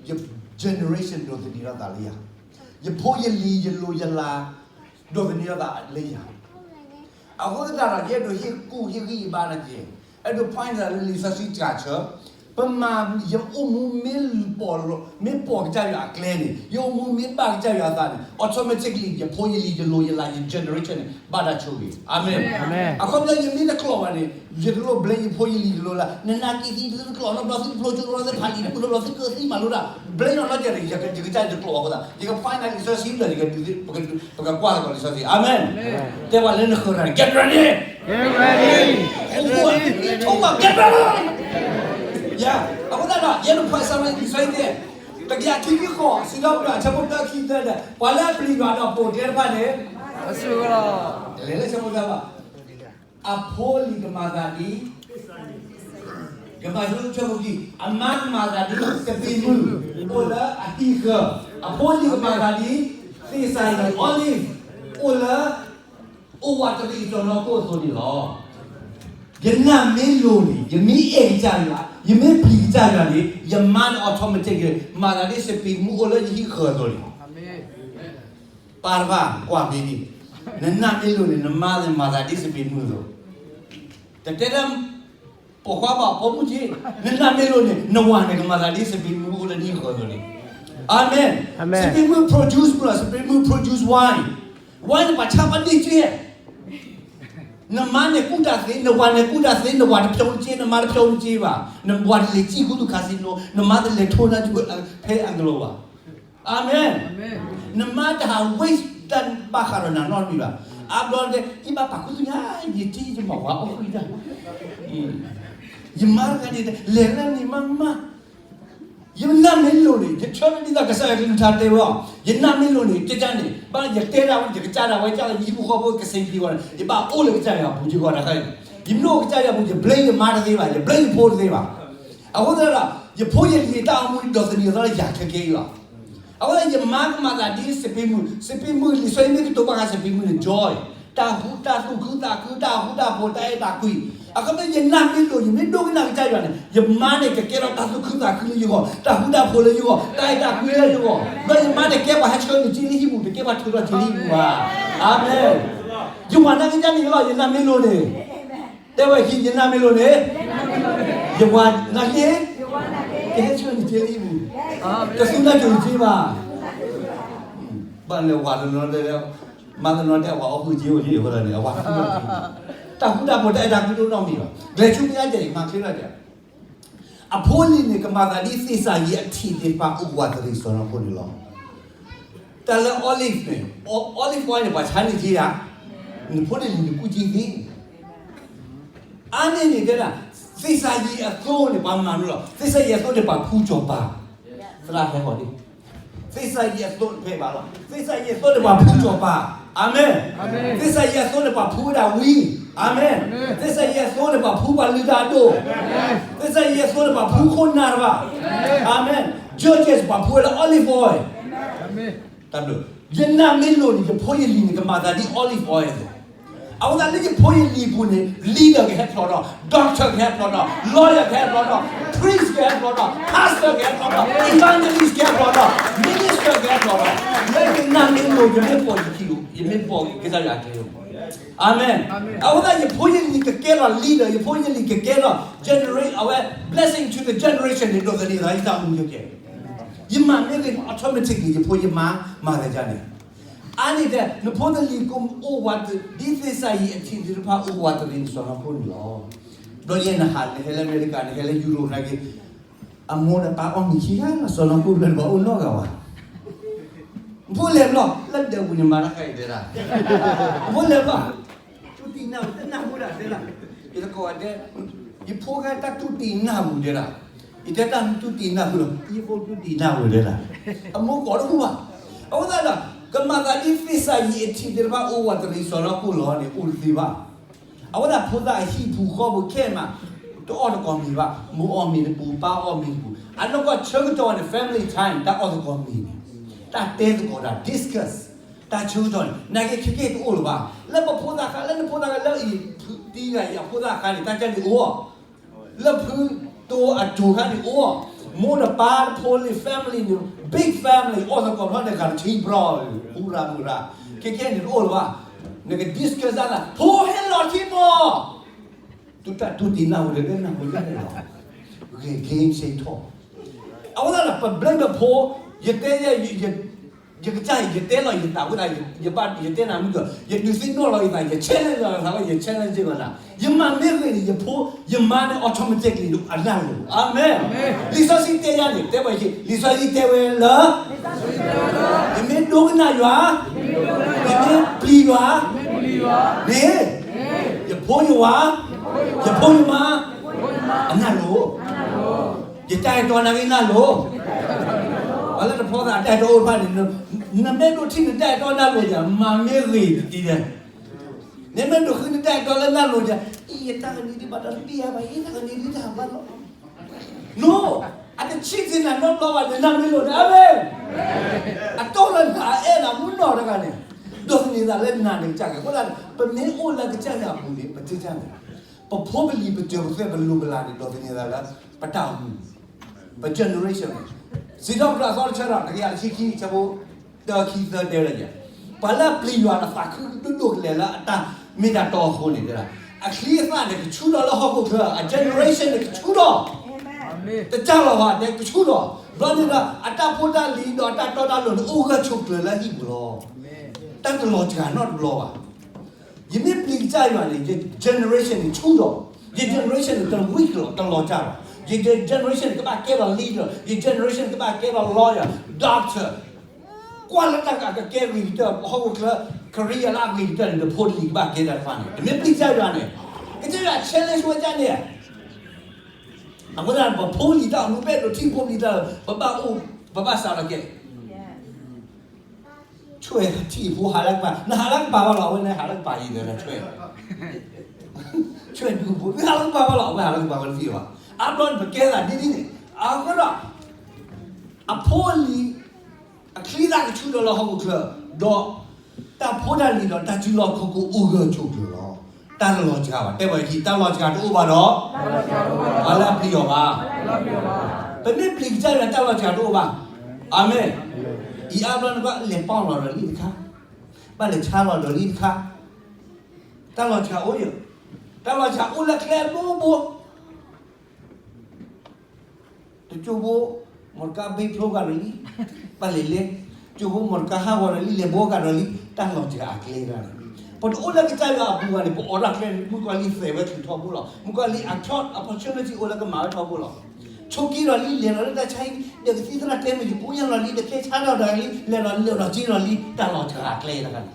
ယ generation ဒိးသန့ၤထီၣ်သးလၢယၤ, ယဖိယလံၤယလိၤယလၤ ဒိးသန့ၤထီၣ်သးလၢယၤ. အဃိသတးဒီး ယအဲၣ်ဒိးဟ့ၣ်ကူၣ်ဟ့ၣ်ဂံၢ်ဘါနၤက့ၤ, အဲၣ်ဒိး point နၤလၢလံာ်စီဆှံတၢ်ဆၢ, ပမၤ ယအိၣ်မူမ့ၢ်ပီၢ်လီၤ မ့ၢ်ပိာ်ကစၢ်ယွၤအကျဲန့ၣ်, ယအိၣ်မူမ့ၢ်ဘၣ်ကစၢ်ယွၤအသးန့ၣ် automatically ယဖိယလံၤယလိၤယလၤ ယ generation န့ၣ် ဘၣ်တၢ်ဆိၣ်ဂ့ၤ. အၤမ့ၣ်. အခီပညီယမ့ၢ်တကျိာ်ဘၣ်န့ၣ် ယတလိၣ် blame ယဖိယလံၤယလိၤလၤ, နနာ်က့ၤသံ တလိၣ်တကျိာ်နီတဘျီ သုတဖျိကၠိတဘျီ သုဖးလံာ်တပူၤတဘျီ သုကသံမၤလိတၢ် blame နီၢ်နီၢ်ကဲန့ၣ် ယကစၢ်ယတကျိာ်အဃိသတး ယက point နၤလံာ်စီဆှံဒီး ယကဒုး ပကကွၢ်သကိးလံာ်စီဆှံ. အၤမ့ၣ်. တဲပှၤလၢနဃၢၤတၢ်န့ၣ် get ready. Get ready. အိၣ် get ready. ယၤ အဃိသတးဒီး ယဲဒိး point စံးလံာ်စီဆှံတဲ တကယၤခံဆံဃိး စံးထီၣ်ပတြၢၤအဆၢဖိတၢခံသၢဒီး ပှၤလၢအပျံၤယွၤဒီးပိာ်ကျဲတဖၣ်န့ၣ် အဆၢကတီၢ် လဲၤလၢဆၢဖိသၢဘၣ်, အဖိအလံၤကမၤသးဒ် ကမၤဆၢကတီၢ်ဆၢဖိခံ, အမါကမၤသးဒ်စပံးမုၢ် အိၣ်လၢအဟံၣ်ဃၢၤ, အဖိအလံၤကမၤသးဒ် သ့ၣ်စၤယံၤ olive အိၣ်လၢ အိၣ်ဝးတရံးစီၢ်နီၤခိၣ်အသိးန့ၣ်လီၤ. ယနာ်မ့ၢ်လိၤန့ၣ် ယမ့ၢ်အဲၣ်ကစၢ်ယွၤ ယမ့ၢ်ပျံၤကစၢ်ယွၤန့ၣ် ယမါန့ၣ် automatic မၤသးဒ်စပံးမုၢ်အိၣ်လၢယဟံၣ်ဃၢၤအသိးန့ၣ်လီၤ. ပၢ်တဖၣ် ကွၢ်မ့ၢ်ဒ်, နနာ်မ့ၢ်လိၤန့ၣ် နမါန့ၣ်မၤသးဒ်စပံးမုၢ်အသိး, တတဲတၢ် ပိာ်ခွါဘၣ်ပိာ်မုၣ်က့, နနာ်မ့ၢ်လိၤန့ၣ် နဝၤန့ၣ် ကမၤသးဒ်စပံးမုၢ်အိၣ်လၢနဟံၣ်ဃၢၤအသိးန့ၣ်လီၤ. အၤမ့ၣ်. စပံးမုၢ် produce မုၢ်လီၤ, စပံးမုၢ် produce wine, wine န့ၣ် ပှၤဆါဘၣ်ဒ့ၣ်က့ နမါန့ၣ်ကူၣ်တၢ်သ့, နဝၤန့ၣ်ကူၣ်တၢ်သ့, နဝၤတဖျိနစ့, နမါတဖျိနစ့ဘၣ်, နဝၤတလဲၤစံၣ်ကူသူၣ်ခါစံနိ, နမါတလဲၤထိနါဖဲအကလီၤဘၣ်. အၤမ့ၣ်. နမါတဟး waste တၢ်ဘၣ်ဃးဒီးနၤနီတမံၤဘၣ်. အါဘျီတဲ ယဘၣ်ပာ်ခူသူၣ်ညါ ယတံၢ်ယမၤဝၤအီၣ်ဃုာ်တၢ် ယမါတဂၤန့ၣ် လဲၤလၢန့ၣ်မးမး, ယနာ်မ့ၢ်လိၤန့ၣ် ယဆၢဒ်သိးကစၢ်ယွၤကလုၢ်ကထါတဲဝဲအီၤ, ယနာ်မ့ၢ်လိၤန့ၣ် ကကန့ၣ် ဘၣ်ယတဲဒၣ်ဝဲ ယကစၢ်ဒၣ်ဝဲ ကၢ်လၢယဟံၣ်ဖိဃီဖိကစ့ၢ်ကီးန့ၣ် ယဘၣ်အိၣ်လၢကစၢ်ယွၤအပူၤက့ၤဂီၢ်တခါအံၤ, ယမ့ၢ်အိၣ်ကစၢ်ယွၤအပူၤ ယ blame ယမါတသ့ဘၣ်, ယ blame ယဖိတသ့ဘၣ်. အဃိသတးဒီး ယဖိယလံၤတၢ်အိၣ်မူဒိးသန့ၤအသးလၢယၤခဲကဲအံၤလီၤ. အဃိသတး ယမါကမၤသးဒ်စပံးမုၢ်, စပံးမုၢ် လံာ်စီဆှံမ့ၢ်ကတိၤဘၣ်ဃးစပံးမုၢ်န့ၣ် joy, တၢ်ဟူ တၢ်သူၣ်ခုသးခု, တၢ်ဃူတၢ်ဖိး, တၢ်အဲၣ်တၢ်ကွံ. အခီပညီ ယနာ်မ့ၢ်လိၤ ယမ့ၢ်ဒိကနၣ်ကစၢ်ယွၤန့ၣ် ယမါန့ၣ်ကကဲထီၣ်တၢ်သူၣ်ခုသးခုလၢယဂီၢ်, တၢ်ဃူတၢ်ဖိးလၢယဂီၢ်, တၢ်အဲၣ်တၢ်ကွံလၢယဂီၢ်, ဒီးယမါန့ၣ်ကဲပှၤဟဲဆှၢနုာ်က့လၢဟံၣ်ပူၤ, တကဲပှၤထုးထီၣ်က့လၢဟံၣ်ပူၤဘၣ်. အၤမ့ၣ်. ယဝၤနာ်က့န့ၣ်လီၤ, ယနာ်မ့ၢ်လိၤန့ၣ် တဲဝဲခံ, ယနာ်မ့ၢ်လိၤန့ၣ် ယဝၤနာ်က့ ကဟဲဆှၢနုာ်က့လၢဟံၣ်ပူၤ, တသူနၢ်က့ၤနက့ဘၣ်. ဘၣ်လဲၤဝၤတနီၤတဲ, မါတနီၤတဲ အဝၤအီၣ်ဃုာ်က့အိၣ်က့အဃိသတးန့ၣ် အဝၤဃုာ်က့, တၢ်ဃူတၢ်ဖိး တၢ်အဲၣ်တၢ်ကွံတအိၣ်နီတမံၤဘၣ်. ကျဲၤဆူညါကဲအံၤ မၤချ့လီၤကဲ, အဖိအလံၤန့ၣ် ကမၤသးဒ်သ့ၣ်စၤယံၤအထံးသ့ၣ်တဖၣ်အိၣ်ကဝးတရံးစီၢ်နီၤခိၣ်န့ၣ်လီၤ. တၢ်လၢ olive န့ၣ်, olive oil န့ၣ် ပှၤဆါန့ၢ်က့ဧါ, နဖိနလံၤနကူၣ်က့သ့ အါန့ၢ်န့ၣ်တဲဒၣ်, သ့ၣ်စၤယံၤအသိန့ၣ် ပှၤမၤမနုၤလီၤ. သ့ၣ်စၤယံၤအသိန့ၣ် ပှၤဖှူကၠီၤပၤ, သရၣ်ဟဲဃီၤဒ်, သ့ၣ်စၤယံၤအသိတဖဲဘၣ်လီၤ. သ့ၣ်စၤယံၤအသိန့ၣ် ပှၤဖှူကၠီၤပၤ. အၤမ့ၣ်. သ့ၣ်စၤယံၤအသိန့ၣ် ပှၤဖှူဝဲဒၣ်ဝံ, အၤမ့ၣ်. သ့ၣ်စၤယံၤအသိန့ၣ် ပှၤဖှူပှၤလုၢ်တၢ်အဒိၣ်, သ့ၣ်စၤယံၤအသိန့ၣ် ပှၤဖှူခိၣ်နၢ်တဖၣ်, အၤမ့ၣ်. Judges ပှၤဖှူဝဲဒၣ် olive oil. တၢ်ဘျုး, ယနာ်မ့ၢ်လိၤန့ၣ် ယဖိယလံၤန့ၣ် ကမၤသးဒ် olive oil အသိး. အဃိသတးလၢယဖိယလံၤအပူၤန့ၣ် leader ကဟဲဖျိးထီၣ်, doctor ကဟဲဖျိးထီၣ်, lawyer ကဟဲဖျိးထီၣ်, priest ကဟဲဖျိးထီၣ်, pastor ကဟဲဖျိးထီၣ်, evangelist ကဟဲဖျိးထီၣ်, minister ကဟဲဖျိးထီၣ်. လၢယနာ်မ့ၢ်လိၤ ယမ့ၢ်ပိာ်ယခံ, ယမ့ၢ်ပိာ်ကစၢ်ယွၤအကျဲ, အၤမ့ၣ်. အဃိသတး ယဖိယလံၤကကဲထီၣ် leader, ယဖိယလံၤကကဲထီၣ် generate အဝဲ blessing to the generation န့ၣ် ဒိးသန့ၤသးလၢယတၢ်အိၣ်မူခဲကဲ. ယမၤမ့ၢ်ဂ့ၤန့ၣ် automatic န့ၣ် ယဖိယမါမၤသးဒ်န့ၣ်. အါန့ၢ်တဲ နဖိနလံၤကအိၣ်ဝးတရံး ဒ်သ့ၣ်စၤယံၤအထံးသ့ၣ်တဖၣ်အိၣ်ဝးတရံးန့ၣ် စီၢ်နီၤခိၣ်န့ၣ်လီၤ. ဘျီယဲနဟး နဟဲလၢအမဲရကၤ နဟဲလၢယူရိၣ်နာ်က့, အမိၢ်ဒီးပၢ်အီၣ်မ့ၤခံဂၤလီၤ စီၢ်နီၤခိၣ်ဖျၢၣ်န့ၣ် ပှၤအိၣ်နီတဂၤဘၣ်. ဖိလဲၤဘျီ လၢဒၢးပူၤန့ၣ်မၤတၢ်ခါအံၤတဲဒၣ်, ဖိလဲၤဘျီ တူၢ်တံၢ်နၢ်ပူၤ တနၢ်ဟူဒၣ်တဲဒၣ်, ယတကိးဂၤဒဲး, ယဖိဂၤတၢ်တူၢ်တံၢ်နၢ်ပူၤတဲဒၣ်, ယတဲတၢ်တူၢ်တံၢ်နၢ်ပူၤလီၤ ယဖိတူၢ်တံၢ်နၢ်ပူၤတဲဒၣ်, အမိၢ်ကိးတအိၣ်ဘၣ်. အဃိသတးဒီး ကမၤသးဒ်သ့ၣ်စၤယံၤအထံးသ့ၣ်တဖၣ်အိၣ်ဝးတရံးစီၢ်နီၤခိၣ်လီၤန့ၣ် အိၣ်တသ့ဘၣ်. အဝဲဒၣ်ဖိသၣ်အဟံၣ်ပူၤဃီပူၤခဲမး, တအီၣ်သကိးမ့ၤဘၣ်, မိၢ်အီၣ်မ့ၤတပူၤ ပၢ်အီၣ်မ့ၤတပူၤ, အနီၢ်ကီၢ်ဆၢကတီၢ်န့ၣ် family time တၢ်အီၣ်သကိးမ့ၤန့ၣ်, တၢ်တဲသကိးတၢ် discuss တၢ်ဆၢကတီၢ်န့ၣ် နာ်က့ခဲကဲတအိၣ်လၢၤဘၣ်. လၢပဖိသၣ်ခါ လၢနဖိသၣ်ခါ လၢအံၤ ဖုတံဂၤအံၤအဖိသၣ်ခါန့ၣ် တၢ်ကန့ၣ်အိၣ် လၢဖုတိအစိၤခါန့ၣ်အိၣ်, မိၢ်ဒီးပၢ်ဖိလံၤ family န့ၣ် big family အိၣ်သကိးဖျီၣ်န့ၣ် ဂၤတဆံဘျီ ဟူရၤမုၢ်ရၤ, ခဲခဲန့ၣ်တအိၣ်လၢၤဘၣ်. နက discuss သး ဖိဟဲလီၤထံမီၢ်, သုတၢ်တူၢ်တံၢ်နၢ်ဟူဒီးလၢနၢ်ဟူလၢန့ၣ်လီၤ. ဂ့ၤ game ဆ့ထီၣ်, အဃိသတးဒီး ပဘျဲၣ်ဒီးဖိ, ယတဲယဲ ယကစၢ်အံၤ ယတဲလီၤယသးဝဲဒၣ်, ယဘၣ်ယတဲနၤမုၢ်ကီး ယဒုးသ့ၣ်နီၣ်လီၤယသး ယ challenge လီၤယသး ယ challenge လီၤနၤ, ယမၤမ့ၢ်ဂ့ၤန့ၣ် ယဖိယမါန့ၣ် automatically အနၢ်လိၤ, အၤမ့ၣ်. လံာ်စီဆှံတဲယၤန့ၣ် တဲဘၣ်ယၤ လံာ်စီဆှံတဲဝဲလၢ ယမ့ၢ်ဒိကနၣ်ယွၤ, ယမ့ၢ်ပျံၤယွၤန့ၣ်, ယဖိယဝၤ, ယဖိယမါ အနၢ်လိၤ, ယတၢ်အဲၣ်တီနၤဂ့ၤနၢ်လိၤ. ပှၤလၢတဖျီသးအတၢ်အဲၣ်တီအိၣ်တဖၣ်န့ၣ်, နမ့ၢ်ဒိးထံၣ်နတၢ်အဲၣ်တီနၢ်လိၤဒီး မၤမ့ၢ်ဂ့ၤတက့ၢ်ဒီး, နမ့ၢ်ဒိးဃုနတၢ်အဲၣ်တီလၢနၢ်လိၤဒီး, အံၤယတၢ်ကနံၤဒံးဘၣ်ဒီးတဘံၣ်ယၤဘၣ်, ယတၢ်ကနံၤဒံးတၢ်ဘၣ်လီၤ. No, အတဆံးသ့ၣ်နၤနီတဘျီဘၣ်န့ၣ် နမ့ၢ်လိၤန့ၣ် အၤမ့ၣ်. အတီလၢနအဲၣ်နၤမူနီၢ်တဂၤန့ၣ်, ဒိးသန့ၤသးလၢနၤန့ၣ်ကစၢ်န့ၣ်, အဃိသတး ပမ့ၢ်အိၣ်လၢကစၢ်ယွၤအပူၤန့ၣ် ပတကၢ်န့ၣ်, ပဖိပလံၤ ပစၢၤပသွဲၣ် ပလူၤပလၤန့ၣ် ဒိးသန့ၤသးလၢ ပတၢ်အိၣ်မူ, ပ generation န့ၣ်, စံးထီၣ်ပတြၢၤအသီတဆၢဒီး တကယၤတဆံခံ ဆၢဖိ တၢခံသၢတဲလၢယဲ, ပှၤလၢအပျံၤယွၤဒီးသးခုဒိၣ်ဒိၣ်ကလဲာ်လၢအတၢ်မ့ၢ်တၢ်တီအဃိန့ၣ်, အချံအသၣ်န့ၣ် ကဆူၣ်ထီၣ်လၢဟီၣ်ခိၣ်ချၢ, အ generation န့ၣ် ကဆူၣ်ထီၣ်, တကၢ်လီၤဘၣ် တဲကဆူၣ်ထီၣ်, ဘျီန့ၣ်ဒီး အတၢ်ဖိတၢ်လံၤဒီးအတၢ်တီတၢ်လိၤန့ၣ် အိၣ်ဂၢၢ်ဆိးကျၢၤလၢဟံၣ်ပူၤလီၤ. တၢ်တလီၤစှၤနီတဘျီဘၣ်. ယမ့ၢ်ပျံၤကစၢ်ယွၤန့ၣ် ယ generation န့ၣ်ဆူၣ်ထီၣ်, ယ generation န့ၣ်တ weak လီၤ တလီၤစှၤဘၣ်, ယ generation န့ၣ် ကဘၣ်ကဲထီၣ် leader, ယ generation န့ၣ် ကဘၣ်ကဲထီၣ် lawyer, doctor, ကွၢ်လၢတၢ်အကကဲဂ့ၤကတၢၢ် ဟီၣ်ခိၣ်ချၢ career လၢအဂ့ၤကတၢၢ်န့ၣ် နဖိတလံၤကဘၣ်ကဲတၢ်တဖၣ်န့ၣ်, နမ့ၢ်ပျံၤကစၢ်ယွၤန့ၣ်, ကစၢ်ယွၤ challenge ဝဲဒၣ်န့ၣ်, အဃိသတး ပဖိလံၤတၢ်အိၣ်မူ ပအဲၣ်ဒိးထံၣ်ဖိပလံၤတၢ် ပဘၣ်အိၣ် ပဘၣ်စးထီၣ်ကဲ ဆွဲထံၣ်ဖိဟးလၢကပၤ, နဟးလၢကပၤဘၣ်လီၤ, အဝဲန့ၣ်ဟးလၢကပၤအံၤဒီးနဆွဲ, ဆွဲဒူဖိ နဟးလၢကပၤဘၣ်လီၤ, အဝဲဟးလၢကပၤဝဲတသ့ဘၣ်. အါဘျီန့ၣ် ပကဲသးဒ်န့ၣ်န့ၣ်, အဃိဒီး အဖိအလံၤ အချံအသၣ်ကဆူၣ်ထီၣ်လၢဟီၣ်ခိၣ်ချၢ, ဒီးတၢ်ဖိတၢ်လံၤဒီးတၢ်စုလီၢ်ခီၣ်ခိၣ်အိၣ်ဂၢၢ်ဆိးကျၢၤလီၤ. တၢ်တလီၤစှၤဘၣ်, တဲဘၣ်ယခံ, တၢ်လီၤစှၤတအိၣ်ဘၣ်ဒီး ပှၤလၢအပျံၤအီၤဘၣ်. ပမ့ၢ်ပျံၤကစၢ်ယွၤ တၢ်လီၤစှၤတအိၣ်ဘၣ်. အၤမ့ၣ်. အံၤအါဘျီန့ၣ် ဘၣ်လဲၤပီၢ်လီၤဒီးလံတခါ, ဘၣ်လဲၤဆါလီၤဒီးလံတခါ, တၢ်လီၤစှၤအိၣ်ယၤ, တၢ်လီၤစှၤအိၣ်လၢကျဲအဘိဘိ တကၠိဖိ မီၢ်တကါဘ့ဖျိကဒီးလံ, ဘၣ်လဲၤလဲၤ, ကၠိဖိမီၢ်တကါဟးဂီၤဒီးလံ လဲၤဘိကဒီးလံ, တၢ်လီၤစှၤအကျဲဒၣ်န့ၣ်. ပတအိၣ်လၢကစၢ်ယွၤအပူၤဘၣ်န့ၣ် ပအိးထီၣ်ကျဲ မုၣ်ကီၤလံၢ်သဲးဝဲချုးထီဘိလီၤ. မုၣ်ကီၤလံၢ်အ opportunity အိၣ်လၢကမၤဝဲထီဘိလီၤ. ဆိးက့ဒီးလံ လဲၤလီၤလၢတၢ်ဆါဟံၣ် ဒီးကသံၣ်သရၣ်တဲမ့ၢ် ယကူညါလီၤလံ ဒီးကျဲဆါထီၣ်ဒီးလံ လဲၤလီၤလၢာ်ဒီးက့ၤလီၤလံ တၢ်လီၤစှၤအကျဲတဂၤန့ၣ်.